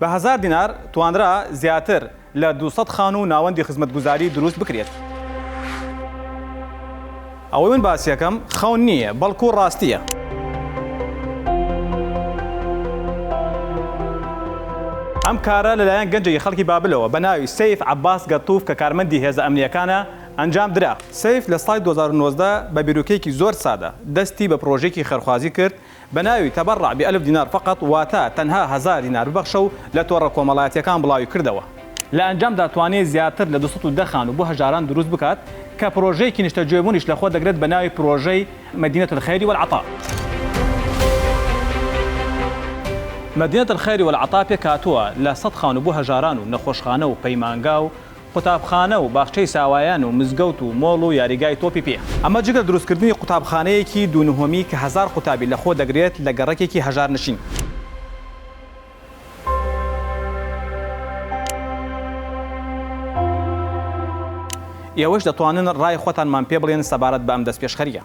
بە هەزار دینار توانرا زیاتر لە 200 خانوو و ناوەندی خزمەتگوزاری دروست بکرێت. ئەوەی من باسیەکەم خەون نییە، بەڵکو ڕاستییە. ئەم کارە لەلایەن گەنجێکی خەڵکی بابلەوە بە ناوی سەیف عەباس گەتوف کە کارمەندی هێزە ئەمنییەکانە ئەنجام درا. سەیف لە ساڵی 2019 بە بیرۆکەیەکی زۆر سادە دەستی بە پرۆژەیەکی خێرخوازی کرد بە ناوی، تبرع بألف دینار فقط، واتە تەنها هەزار دینار ببەخشە و لە تۆڕە کۆمەڵایەتییەکان بڵاوی کردەوە. لە ئەنجامدا توانی زیاتر لە 210 خانوو بۆ هەژاران دروست بکات کە پرۆژەیەکی نیشتەجێبوونیش لەخۆ دەگرێت بە ناوی پرۆژەی، مدینە الخیر والعطاء. مدینە الخیر والعطاء پێکهاتووە لە سەد خانوو بۆ هەژاران و نەخۆشخانە و پەیمانگا و قوتابخانە و باخچەی ساوایان و مزگەوت و مۆڵ و یاریگای تۆپی پێ. ئەمە جگە لە دروستکردنی قوتابخانەیەکی دوو نهۆمی کە هەزار قوتابی لەخۆ دەگرێت لە گەڕەکێکی هەژارنشین. ئێوەش دەتوانن ڕای خۆتانمان پێ بڵێن سەبارەت بە ئەم دەستپێشخەرییە.